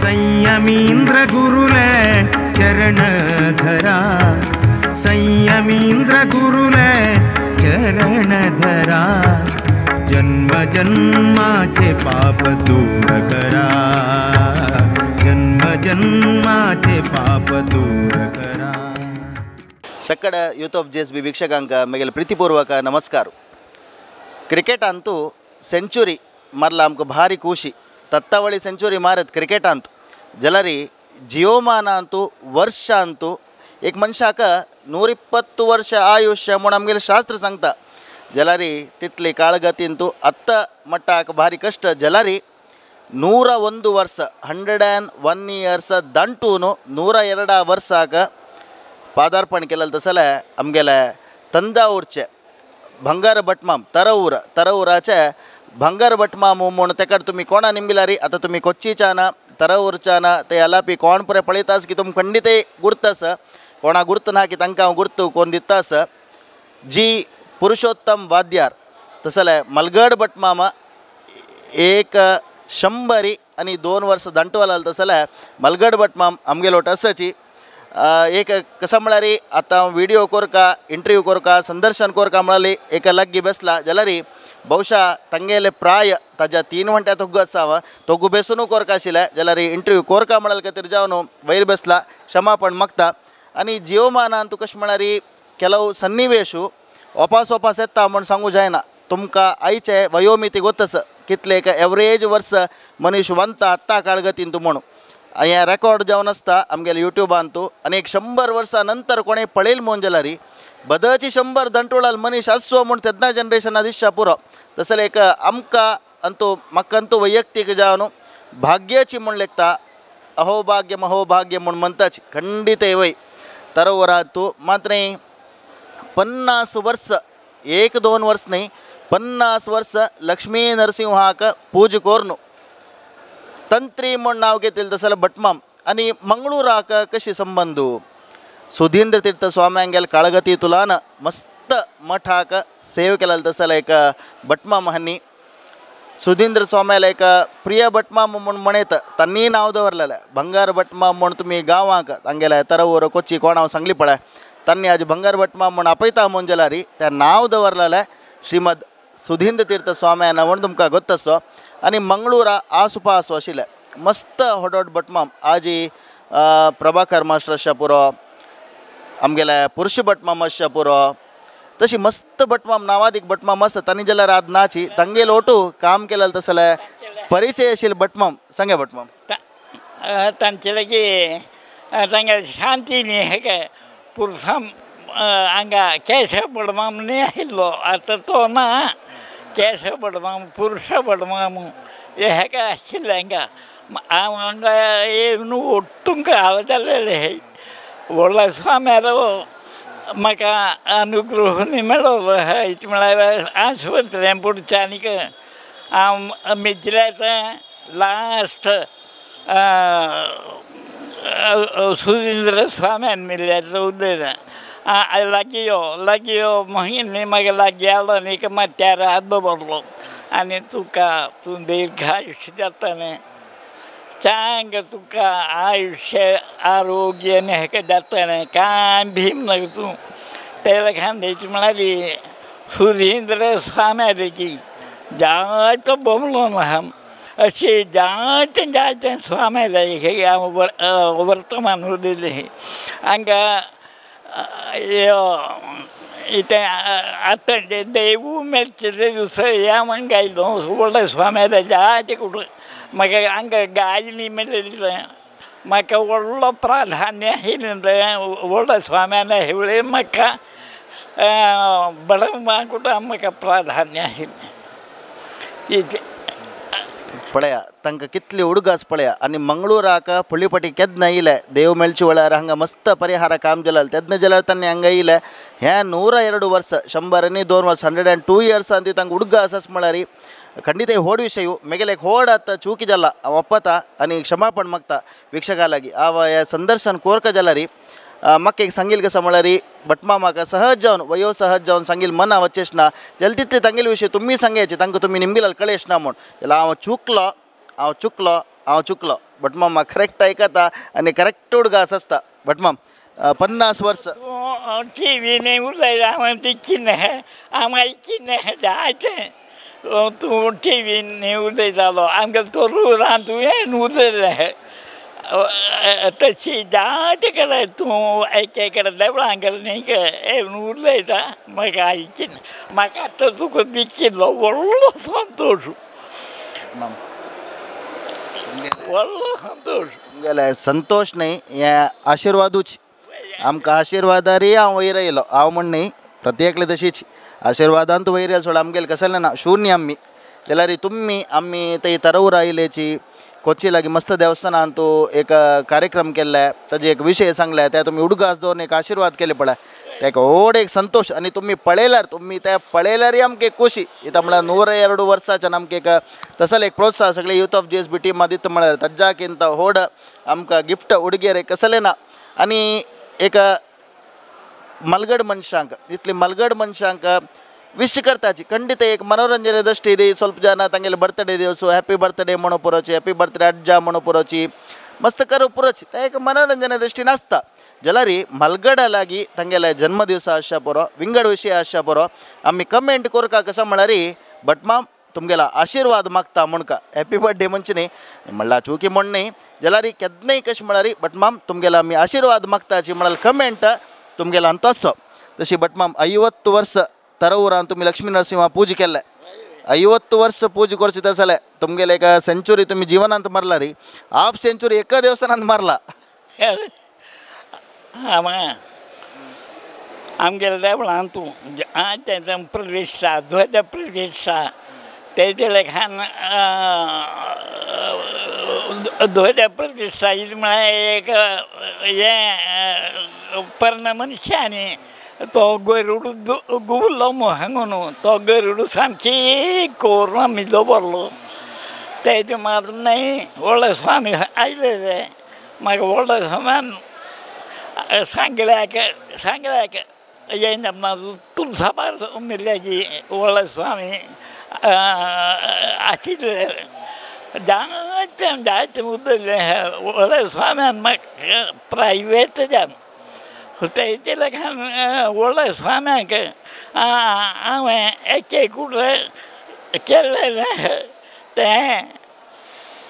संयमींद्र गुरुले चरण धरा, संयमींद्र गुरुले चरण धरा, जन्म जन्माचे पाप दूर करा, जन्म जन्माचे पाप दूर करा। ಸಕ್ಕಡ youth of J S B ವೀಕ್ಷಕಾಂಕ ಮೇಗೆಲ್ ಪ್ರೀತಿಪೂರ್ವಕ ನಮಸ್ಕಾರ। ಕ್ರಿಕೆಟ್ ಅಂತೂ ಸೆಂಚುರಿ ಮರ್ಲ ಆಮಕ ಭಾರಿ ಖುಷಿ, ತತ್ತವಳಿ ಸೆಂಚುರಿ ಮಾರತ್ ಕ್ರಿಕೆಟ್ ಅಂತೂ ಜಲರಿ ಜಿಯೋಮಾನ ಅಂತೂ ವರ್ಷ ಅಂತೂ ಏಕ ಮನುಷ್ಯಾಕ 120 ವರ್ಷ ಆಯುಷ್ಯ म्हूण आमगेले शास्त्र सांगता। ಜಲರಿ ತಿತ್ಲಿ ಕಾಳಗತಿಂತು ಅತ್ತ ಮಟ್ಟಾಕ ಭಾರಿ ಕಷ್ಟ। ಜಲರಿ 101 ವರ್ಷ 101 ಇಯರ್ಸ್ ದಂಟೂನು 102 ವರ್ಷಾಕ ಪಾದಾರ್ಪಣ केलेलं तसले आमगेले ತಂಜಾವೂರ್चे ಬಂಗಾರ भटमाम तरवूर तरवूराचे ಬಂಗಾರ भटमाम म्हूण तेका तुमी कोणा निमगिलारी आतां तुमी कोच्चीच्यान तरवूरच्यान ते अलापी कोण पुरे पळयतास की तुमकां खंडीत गुर्त आसा, कोणा गुर्त ना की तांकां हांव गुर्त कोण दिता आसा। जी पुरुषोत्तम वाद्यार तसले मलगड भटमामा 100 आनी 2 वर्स दांटवाल तसले मलगड भटमाम आमगेलो आसाची। एक कसं म्हळ्यार आतां व्हिडिओ कोरका इंटरव्यू कोरका संदर्शन कोरका म्हळ्यार एका लागीं बेसला जाल्यार ಬಹುಶಃ ತಂಗೇಲೆ ಪ್ರಾಯ ताज्या 3 घंट्या तोग्गु आसा तोग्गु बेसून कोरका आशिल्लें जाल्यार इंटरव्यू कोरका म्हळ्यार खातीर जावन वयर बेसला क्षमापण मागता। आनी जियोमानान तुका कशें म्हळ्यार ಕೆಲವು सन्निवेशु ओपास ओपास येता म्हूण सांगू जायना। तुमकां आयचे वयोमिती गोतस कितले एक एवरेज वर्स मनीस वंता आत्तां काळगतीन तूं म्हणून हें रेकॉर्ड जावन आसता आमगेले युट्यूबान तूं। आनी 100 वर्सां नंतर कोणें पळयल म्हूण जाल्यार बदची 100 दंटोळाल मनीस आसचो म्हूण तेन्ना जनरेशना दिसच्या पुरो। तसलें एक आमकां अंतू म्हाका अंतू वैयक्तीक जावन भाग्याची म्हूण लेखता अहोभाग्य महोभाग्य म्हूण म्हणटाच खंडीत वय तरवरात तूं मात्र 50 वर्स 1-2 वर्स न्ही 50 वर्स लक्ष्मी नरसिंहाक पूज कोरनु तंत्री म्हूण नांव घेतलें तसलें भटमाम। आनी मंगळूराक कशी संबंद सुधींद्र तीर्थ स्वाम्यांगेल काळगती तुलान मस्त मठाक सेव केलें तसलें एक भटमाम हांणी सुधींद्र स्वाम्याला एक प्रिय भटमाम म्हूण म्हणयत तांणी नांव दवरलेलें बंगार भटमाम म्हूण तुमी गांवांक तांगेले तरवूर कोच्ची कोण हांव सांगली पळय तांणी आज बंगार भटमाम म्हूण आपयता म्हूण जाल्यार तें नांव दवरलेलें श्रीमद सुधींद्र तीर्थ स्वाम्यान म्हूण तुमकां गोत्त आसो। आनी मंगळूरा आसुपासो आशिल्लें मस्त होडोड भटमाम आजी प्रभाकर मास्टर आसच्या पुरो आमगेले पुरुष भटमाम आसच्या पुरो तशी मस्त भटमाम नावादीक भटमाम आसा तांणी जाल्यार आज नाची तांगेल ओटू काम केलें तसलें परिचय आशिल्लें भटमाम सांगे भटमाम तांचे लागीं तांगेले शांती न्ही हें पुरुषाम हांगा केशव भटमाम न्ही आयिल्लो आतां तो ना केशव भटमाम पुरुष भटमाम हेका आशिल्लें हांगा हांव हांगा येवन ಒಟ್ಟುಂಕ हालतालें व्हडलो स्वाम्यालो म्हाका अनुग्रह न्ही मेळ्ळो इतलें म्हळ्यार आस्पत्रें पुढच्यानीक हांव मिथिल्यात लास्ट सुधींद्र स्वाम्यान मेळ्ळ्यार उलयलें लागीं यो लागीं यो मागीर न्ही म्हाका लागीं आयलो न्ही माथ्यार हात दवरलो आनी तुका तूं दीर्घायुष्य जातलें चांग तुका आयुष्य आरोग्य आनी हेका जातलें कांय भीम नाका तूं तेला खांद्याची म्हळ्यार सुधींद्र स्वाम्याली जायतो भोंवलो ना अशें जायते जायते स्वाम्याले हे हांव वर्तमान उरयलें हांगा इतें आतां देवूळ मेळचें तें दुसरें ह्या हांगा आयलो व्हडल्या स्वाम्याले जायते कुठं म्हाका हांगा गायनी मेळिल्लें म्हाका व्हडलो प्राधान्य आशिल्लें तें व्हडल्या स्वाम्यान हेवळे म्हाका बडमा कुठं म्हाका प्राधान्य आशिल्लें इतलें। पळया तांकां कितली उडगास पळया। आनी मंगळूराक पुळीपटी केन्ना येयले देव मेळचे वेळार हांगा मस्त परिहार काम जालें तेन्ना जाल्यार तांणी हांगा येयले हें 102 वर्स 102 वर्स 102 इयर्सान ती तांकां उडगास आसा म्हळ्यार खंडीत होड विशय मेगेले एक होड आतां चुकी जाला हांव वपता आनी क्षमापण मागता वीक्षकां लागीं। हांव हें संदर्शन कोरका जाल्यार म्हाका एक सांगील कसं म्हळ्यार भटमामाक सहज जावन वयो सहज जावन सांगील मना वचेच ना जाल्यार तितले तांगेले विशय तुमी सांगायचे तांकां तुमी निमगिलाल कळेच ना म्हूण जाल्यार हांव चुकलो हांव चुकलो भटमाम करेक्ट आयकता आनी करेक्ट उडगास आसता भटमाम 50 वर्स टी व्ही न्ही उलयता हांवें दिखी हांव आयकी जायतें तूं टी व्ही न्ही उलयतालो आमगे तो रुरान तुवें उलयलें तशी जायते कडेन तूं एक कडेन देवळां कडेन न्ही येवन उलयता म्हाका आयकी म्हाका आतां तुका दिकिल्लो व्हडलो संतोश व्हडलो संतोश तुमगेले संतोश न्ही हें आशिर्वादूच आमकां आशिर्वादारय हांव वयर येयलो हांव म्हण न्ही प्रत्येकले तशीच आशिर्वादान तूं वयर येयलो सोड आमगेले कसलें ना शून्य आमी जाल्यार तुमी आमी थंय तरवूर आयलेची कोच्ची लागीं मस्त देवस्थानान तूं एक कार्यक्रम केल्ले ताजे एक विशय सांगले ते तुमी उडगास दवरून एक आशिर्वाद केले पळय तेका व्हड एक संतोश आनी तुमी पळयल्यार तुमी ते पळयल्यारय आमकां एक खोशी इतां म्हळ्यार 102 वर्साच्यान आमकां एक तसले एक प्रोत्साहन सगळे यूथ ऑफ GSB टिमा दिता म्हळ्यार ताज्याकिंत व्हड आमकां गिफ्ट उडगेर एक कसलें ना आनी एक मलगड मनशांक इतली मलगड मनशांक विश करताची खंडीत एक मनोरंजन दृश्टी ಸ್ವಲ್ಪ ಜನ ತಂಗೆಲ್ಲ ಬರ್ತಡೇ ದಿವಸ ಹ್ಯಾಪಿ ಬರ್ತಡೇ म्हणू पुरोची हॅपी बर्थडे अज्जा म्हणू पुरोची मस्त करू पुरोची ते एक मनोरंजन दृश्टीन आसता जाल्यार मलगडा लागीं तांगेले जन्मदिवस आसच्या पुरो विंगड विशय आसच्या पुरो आमी कमेंट कोरका कसो म्हळ्यार भटमाम तुमगेला आशिर्वाद मागता म्हणका हॅपी बर्थडे म्हणचे न्ही म्हणल्यार चुकी म्हण न्ही जाल्यार केन्नाय कशें म्हळ्यार भटमाम तुमगेला आमी आशिर्वाद मागताची म्हळ्यार कमेंट तुमगेला तसो तशी भटमाम 50 वर्स तरवूरान तुमी लक्ष्मी नरसिंहा पूजे केल्ले 50 वर्स पूजे करचे जाल्यार तुमगेले एक सेंचुरी तुमी जिवनांत मारला री हाफ सेंचुरी एका देवस्थानांत मारला आमगेल्या देवळान तूं तें प्रतिश्ठा ध्वज प्रतिश्ठा तेजे लेखान ध्वज प्रतिश्ठा म्हळ्यार एक हें पोरण्या मनशांनी तो गरुड गुवलो हांगा तो गरुड सामकी करून आमी दवरलो तेजे मात न्ही व्हडले स्वामी आयलेले मागीर व्हडले स्वाम्यान सांगल्याक सांगल्याक येयना तुळसाबार मेल्ल्याची व्हडले स्वामी आशिल्ले जायते जायते उलयले व्हडले स्वाम्यान म्हाका प्रायवेट जावन तेजे लेखान व्हडले स्वाम्याक हांवें एक एक केल्लें तें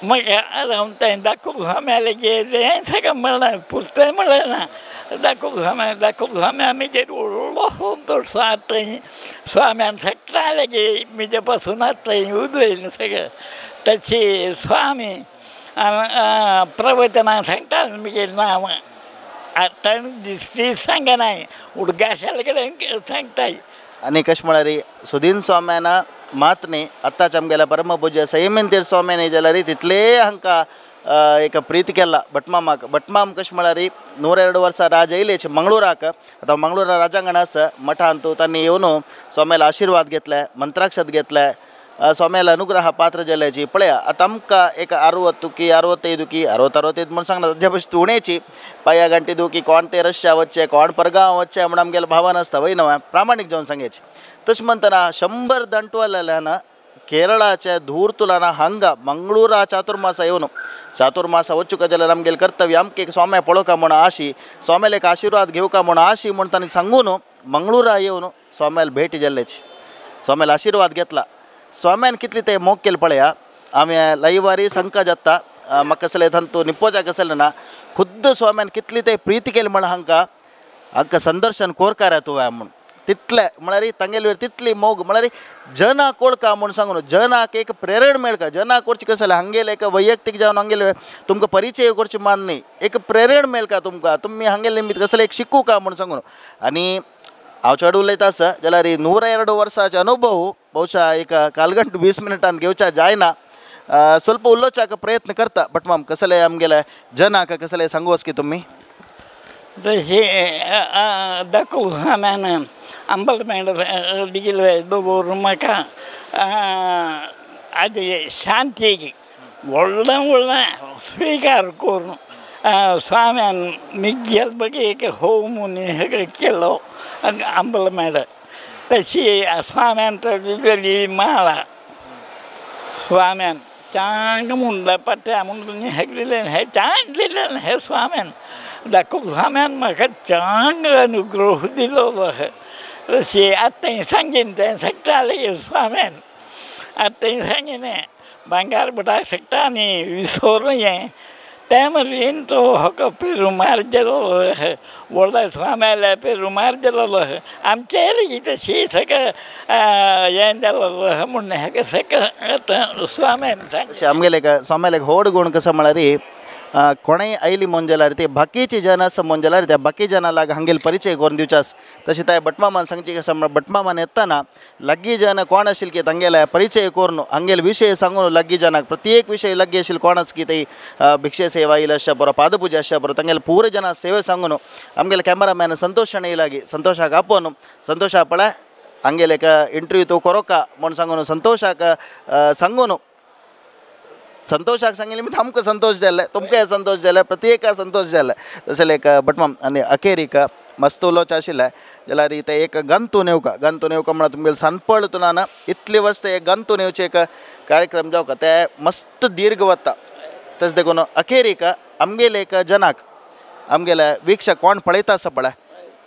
म्हाका आतां तें दाखोव स्वाम्यालें गेलें सगळें म्हणलें पुस्तक म्हणलें ना दाखोव स्वाम्या दाखोव स्वाम्या म्हजेर व्हडलो संतोश आतां स्वाम्यान सगळ्यां की म्हजे पासून आतां उलयलें सगळें तशी स्वामी प्रवचनां सांगता म्हगेलें नांव आतां दिसती सांगनाय उडगाशाले कडेन सांगताय आनी कशें म्हळ्यार सुदीन स्वाम्यान मात न्ही आतांच आमगेल्या परमपूज्य संयमेंतीर स्वाम्यान जाल्यार तितले हांकां एक प्रीती केला भटमामाक भटमाम कशें म्हळ्यार 102 वर्सां राज येयलेच मंगळुराक आतां मंगळुरा राजांगण आसा मठांत तांणी येवन स्वाम्याला आशिर्वाद घेतले मंत्राक्षत घेतले स्वाम्याला अनुग्रह पात्र जाल्याची पळया आतां आमकां एक 60 की 65 की 60 म्हूण सांगना ताज्या पयस उणेची पांया गांठी दुखी कोण ते रश्या वचचे कोण परगांव वचचे म्हूण आमगेलें भावन आसता वय न्हय प्रामाणीक जावन सांगेची तशें म्हणटना 100 दंटवाल्यान केरळाचे धूर तुलाना हांगा मंगळूरा चातुर्मासा येवन चातुर्मासा वचूंक जाल्यार आमगेलें कर्तव्य आमकां एक स्वाम्या पळोवका म्हूण आशी स्वाम्याले एक आशिर्वाद घेवका म्हूण आशी म्हूण तांणी सांगून मंगळूरा येवन स्वाम्याला भेट जाल्ल्याची स्वाम्याला आशिर्वाद घेतला स्वाम्यान कितली ते मोग केले पळया आमी लायवारी संका जाता म्हाका कसलें तांतू निपोजा कसलें ना खुद्द स्वाम्यान कितली ते प्रीती केली म्हण हांकां हांकां संदर्शन कोरकार तुवें म्हूण तितले म्हळ्यार तांगेले तितली मोग म्हळ्यार जनाक वळखा म्हूण सांगून जनाक एक प्रेरण मेळका जनाक करचे कशें जाल्यार हांगेले एक वैयक्तीक जावन हांगेले तुमकां परिचय करचे मान न्ही एक प्रेरण मेळका तुमकां तुमी हांगेले निमित्त कसलें एक शिकूका म्हूण सांगून आनी हांव चड उलयता आसा जाल्यार 102 वर्साचे अनुभव ಬಹುಶಃ एक कालगंट 20 मिनटान घेवच्या जायना ಸ್ವಲ್ಪ उलोवच्याक प्रयत्न करता भटमाम कसले आमगेले जनाक कसले सांगू की तुमी तशी दाखोव स्वाम्यान अंबलमेंड दिले दवरून म्हाका आजी शांती व्हडलें व्हडलें स्विकार करून स्वाम्यान मिगेल बगे एक होम सगळें केलो अंबलमेड तशी स्वाम्यान दिलेली माळा स्वाम्यान चांग म्हणलें पट्या म्हणून हें दिलें हें चांग दिलें हें स्वाम्यान दाखोव स्वाम्यान म्हाका चांग अनुग्रह दिलो अशें आतां सांगीन तें सगळें स्वाम्यान आतां सांगीन भांगार बटा शकता आनी विसोर हें तें मरेन तो होको पेरुमार गेलो व्हडल्या स्वाम्याल्या पेरुमार गेलोलो आमचे लेगीत तशी सगळें हें जालोलो म्हूण हेका सगळें आतां स्वाम्यान सांग. आमगेले स्वाम्याले व्हड गूण कसो म्हळ्यार कोणेय आयली म्हूण जाल्यार ते बाकीचे जन आसा म्हूण जाल्यार त्या बाकी जनां लागीं हांगेले परिचय करून दिवचे आसा. तशें त्या भटमामान सांगची कशें म्हळ्यार भटमामान येतना लागीं जन कोण आशिल्ले की तांगेले परिचय करून हांगेले विशय सांगून लागीं जनाक प्रत्येक विशय लागीं आशिल्ले कोण आसा की ते भिक्षे सेवा येयले आसच्या बरो पादपुजा आसच्या बरो तांगेले पुरे जनां सेवे सांगून आमगेले कॅमेरामॅन संतोष शणै लागीं संतोषाक आपोवन संतोषा पळय हांगेले एक इंटरव्यू तूं करोका म्हूण सांगून संतोषाक सांगून संतोषाक सांगिल्लें मी आमकां संतोष जाल्लें तुमकांय संतोष जालें प्रत्येका संतोष जालें. तशें एक भटमाम आनी अखेरीक मस्त उलोवचें आशिल्लें जाल्यार तें एक गंतून येवका गंतून येवका म्हळ्यार तुमगेलें सानपळ तुना इतले वर्स ते गंतून येवचें एक कार्यक्रम जावका ते मस्त दीर्घ वता. तशें देखून अखेरीक आमगेले एक जनाक आमगेले वीक्षक कोण पळयता आसा पळय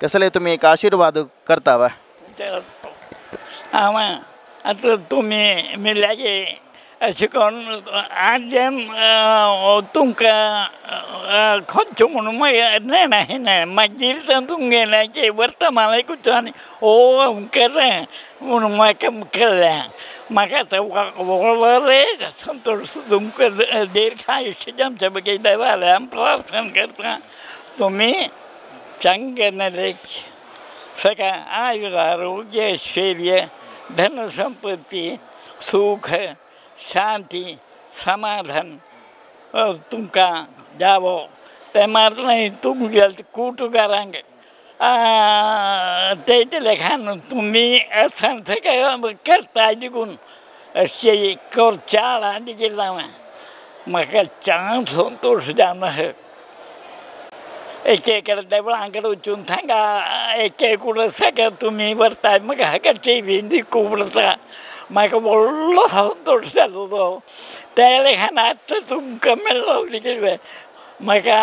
कसले तुमी एक आशिर्वाद करता वा. हांव आतां तुमी मेल्यागे अशें करून आजें तुमकां खंयचें म्हणून मागीर नेणा मागीर तुमगेल्याचें वर्तमानाक वचून आनी ओ अमकें म्हणून म्हाका कळ्ळें म्हाका आतां व्हडलो संतोष तुमकां दीर्घ आयुश्य आमच्या बगे देवाले हांव प्रार्थना करता तुमी चंग नलेख सगळें आयुर आरोग्य ऐश्वर्य धन संपत्ती सुख शांती समाधान तुमकां जावो तें मारलें तुमगेले कुटुंबांक तेजे लेखान तुमी असां सगळें करता देखून अशें करच्या देखील हांवें म्हाका चांग संतोश जावन आसा. एक एकडे देवळां कडेन वचून थांगा एक एक सगळें तुमी व्हरता म्हाका हाका टिवी दिकू पडटा म्हाका व्हडलो संतोश जालो तो त्या लेखान आतां तुमकां मेळ्ळो देखील म्हाका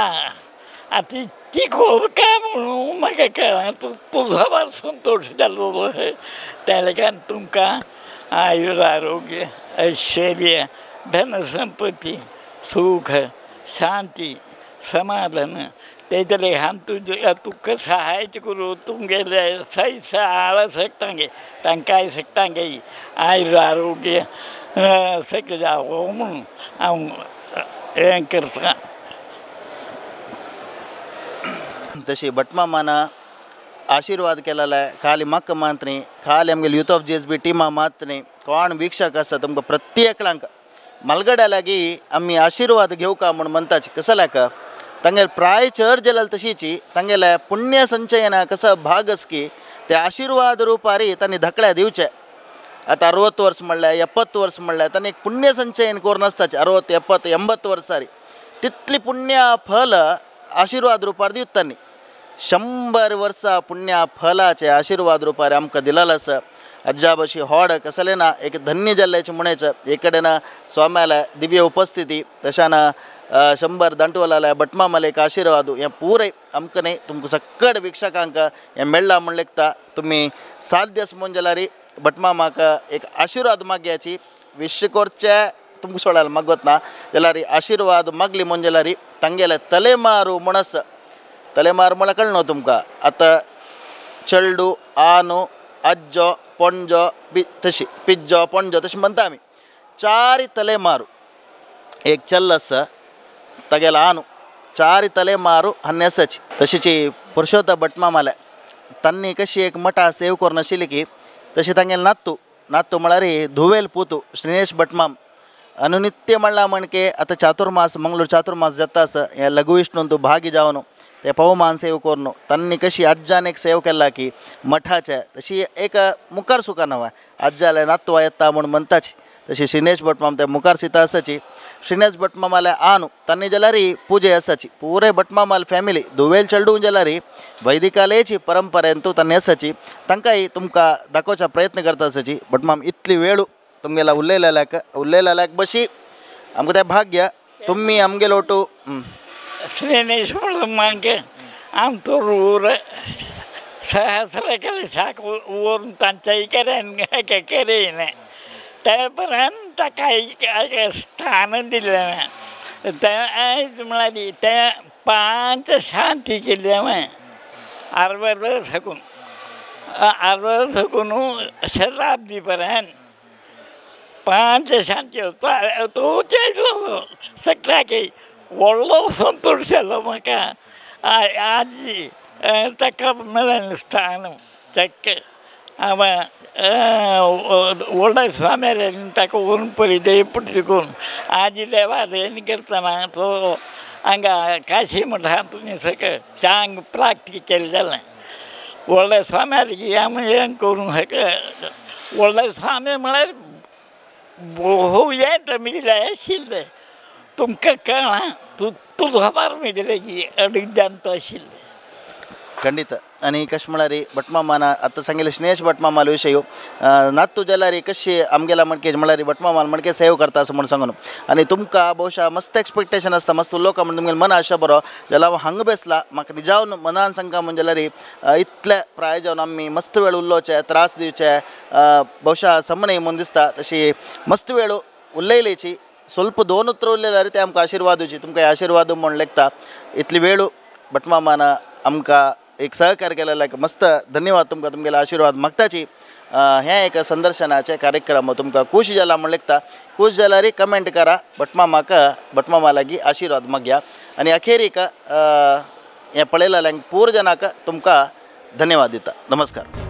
आतां इतकी खबर काय म्हणून म्हाका कळना तुजो संतोश जालो त्या लेखान तुमकां आयुर आरोग्य ऐश्वर्य धन संपत्ती सुख शांती समाधान तेजे लेखान तुजे तुका सहाय्य करूं तुमगेले सही आळ शकतांगे तांकांय शकतांगे आयुर आरोग्य सगळें जावो म्हणून हांव हें करता. तशी भटमामान आशिर्वाद केलेलो खाली म्हाका मात न्ही खाली आमगेले यूथ ऑफ GSB टिमा मात न्ही कोण वीक्षक आसा तुमकां प्रत्येकणांक मालगड्या लागीं आमी आशिर्वाद घेवका म्हूण म्हणटाची कसल्याक तांगेले प्राय चड जाल्यार तशीची तांगेले पुण्य संचयना कसो भाग आसा की ते आशिर्वाद रुपारी तांणी धकल्या दिवचे. आतां 60 वर्स म्हणल्यार 70 वर्स म्हणल्यार तांणी एक पुण्य संचयन करून आसताचें 60 70 80 वर्सांनी तितली पुण्य फल आशिर्वाद रुपार दिता तांणी. 100 वर्सां पुण्य फलाचे आशिर्वाद रुपार आमकां दिलेलो आसा. अज्जाबशी होड कसलें ना एक धन्य जाल्ल्याचें म्हणायचें. एक कडेन स्वाम्याल्या दिव्य उपस्थिती तशान 100 दांटवलाल्या भटमामाले एक आशिर्वाद हें पुराय आमकां न्ही तुमकां सकड वीक्षकांक हें मेळ्ळां म्हूण लेखता. तुमी साध्य आसा म्हूण जाल्यार भटमामाक एक आशिर्वाद मागयाची विश करचे तुमकां सोडायला मागत ना जाल्यार आशिर्वाद मागली म्हूण जाल्यार तांगेले तलेमारू म्हूण आसा. तलेमार म्हळ्यार कळना तुमकां आतां चेडू आनू आज्जो पणजो बी तशी पिज्जो पणजो तशें म्हणटा आमी 4 तलेमारू एक चल्ल आसा तागेलो आनू 4 तलेमारू हन्नेसाची. तशीची पुरुषोत्तम भटमामाले तांणी कशी एक मठा सेव करून आशिल्ली की तशी तांगेले नातू नातू म्हळ्यार धुवेल पुतू श्रीनेश भटमाम अनुनित्य म्हणला म्हणके आतां चातुर्मास मंगळूर चातुर्मास जाता आसा हे लघुविष्णून तूं भागी जावन ते पवमान सेव करून तांणी कशी आज्जान एक सेव केला की मठाचे तशी एक मुखार सुका नवा आज्जाले नातवा येता म्हूण म्हणटाची तशी श्रीनेश भटमाम ते मुखार सीता आसाची. श्रीनेश भटमामाले आनू तांणी जाल्यार पुजे आसाची पुरे भटमामाले फॅमिली धुवेल चेडूं जाल्यार वैदिकालेची परंपरेन तूं तांणी आसाची तांकांय तुमकां दाखोवचा प्रयत्न करता आसाची. भटमाम इतली वेळ तुमगेला उलयलेल्याक उलयलेल्याक बशी आमकां तें भाग्य तुमी आमगेलो टू श्रीनेश मांके आम ಊರ ಸಹಸ್ರ ಸಾಕು ಊರು तांच्या केरेन त्या पर्यंत ताका स्थान दिलें तें आयज म्हळ्यार तें 5 शांती केली हांवें आरवर थकून आरवर थकून शताब्दी पर्यंत 5 शांती तो चेडलो सगळ्याक व्हडलो संतोश जालो म्हाका आजी ताका मेळ्ळें स्थान चक्क हांवें व्हडल्या स्वाम्यान ताका व्हरून पळय पुटली करून आजी देवा देन करतना तो हांगा काशी म्हणटा तुमी सगळें चांग प्राप्त केलें जालें व्हडल्या स्वाम्याक आमी हें करून सगळें व्हडल्या स्वामी म्हळ्यार भोव हें तमिळे आशिल्लें तुमकां कळना तूं तूं खबर मेळटलें की अडिजांत आशिल्लें. ಖಂಡಿತ. आणि कशें म्हळ्यार भटमामान आतां सांगिल्लें स्नेश भटमामालो विशय नातू जाल्यार कशी आमगेला मणके म्हळ्यार भटमामाल मणके सेव करता असं म्हणून सांगून आनी तुमकां बहुशा मस्त एक्सपेक्टेशन आसता मस्त उलोवका म्हण तुमगेलें मन आशा बरो जाल्यार हांव हांगा बेसला म्हाका निजावन मनान सांगता म्हण जाल्यार इतले प्राय जावन आमी मस्त वेळ उलोवचे त्रास दिवचे बहुशा समनय म्हूण दिसता तशी मस्त वेळ उलयलेची ಸ್ವಲ್ಪ 2 उतरां उलयल्यार ते आमकां आशिर्वाद दिवची तुमकां आशिर्वाद म्हूण लेखता इतली वेळ भटमामान आमकां एक सहकार्य केलें मस्त धन्यवाद तुमकां तुमगेले आशिर्वाद मागताची. हें एक संदर्शनाचें कार्यक्रम तुमकां खूश जाला म्हूण लेखता खूश जाल्यार कमेंट करा भटमामाक भटमामा लागीं आशिर्वाद मागया आनी अखेरीक हें पळयलेल्यांक पूर जनाक तुमकां धन्यवाद दिता. नमस्कार.